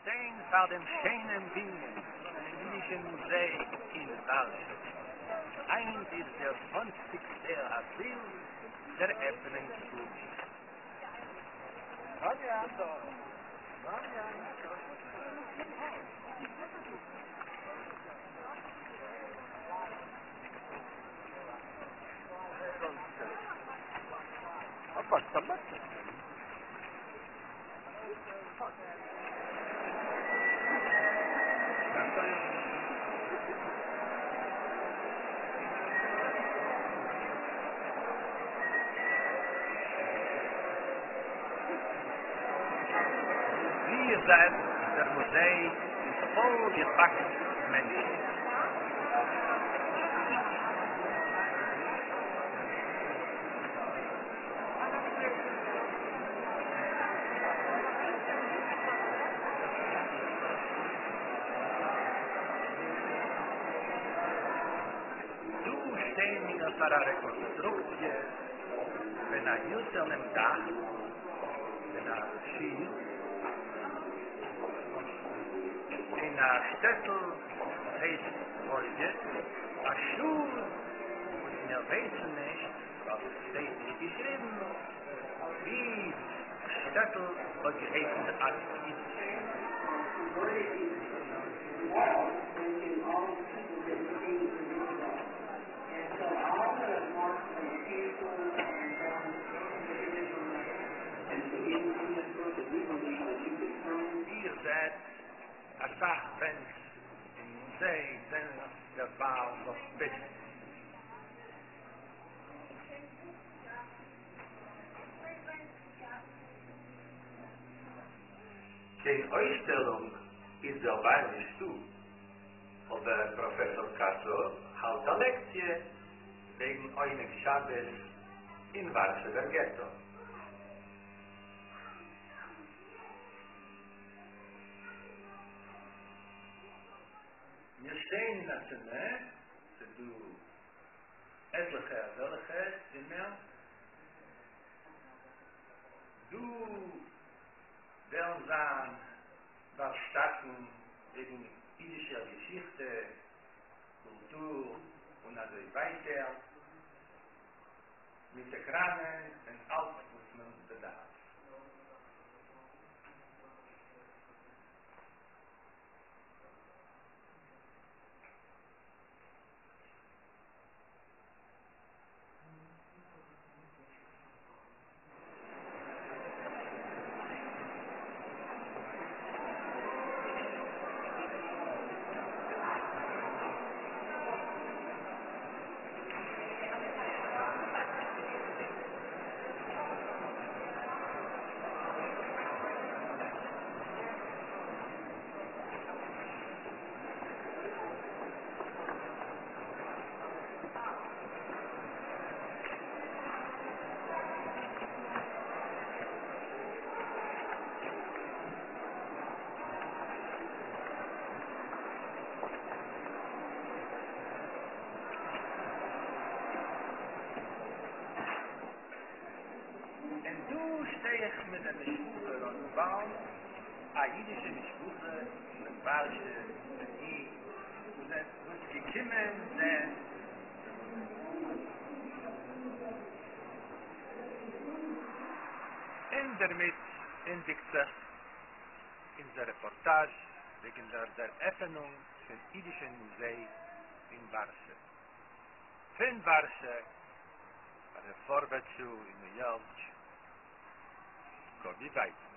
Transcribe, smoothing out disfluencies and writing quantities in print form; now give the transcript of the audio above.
שטיין פאר דעם שיינעם בנין פונעם אידישען מוזיי אין ווארשע. היינט איז דער צוואנציגסטער אפריל, דער עפענונג טאג. ווי איר זעט, דער מוזיי איז פול געפאקט מיט מענטשן. דא שטייען מיר פאר א רעקאנסטרוקציע פון א הילצערנעם דאך פון א שיל אין א שטעטל וואס הייסט רויגע, א שאד וואס מיר ווייסן נישט ווייל ס'שטייט נישט געשריבן ווי דאס שטעטל האט געהייסן אויף אידיש. ווי איר זעט, אסאך ווענט אין מוזיי זענען דערווייל נאך פוסט. קיין אויסשטעלונג איז דערווייל נישטא, אבער פראפעסאר קאסוב האלט א לעקציע וועגן עונג שבת אין ווארשעווער געטא. מיר שטייען אין א צימער, ס'דא עטליכע אזעלכע צימער, דא וועלן זיין ווארשטאטן וועגן אידישער געשיכטע, קולטור און אזוי ווייטער, מיט עקראנען און אלץ וואס מען באדארף. און דא שטיי איך מיט דער משפחה ראזנבאום, א אידישע משפחה פון ווארשע פון אי, וואס געקומען זען דעם מוזיי. און דערמיט ענדיגט זיך אונזער רעפארטאזש וועגן דער דערעפענונג פון אידישען מוזיי אין ווארשע. פון ווארשע פאר דער פארווערטס שעה אין ניו יארק, קאבי ווייצמאן.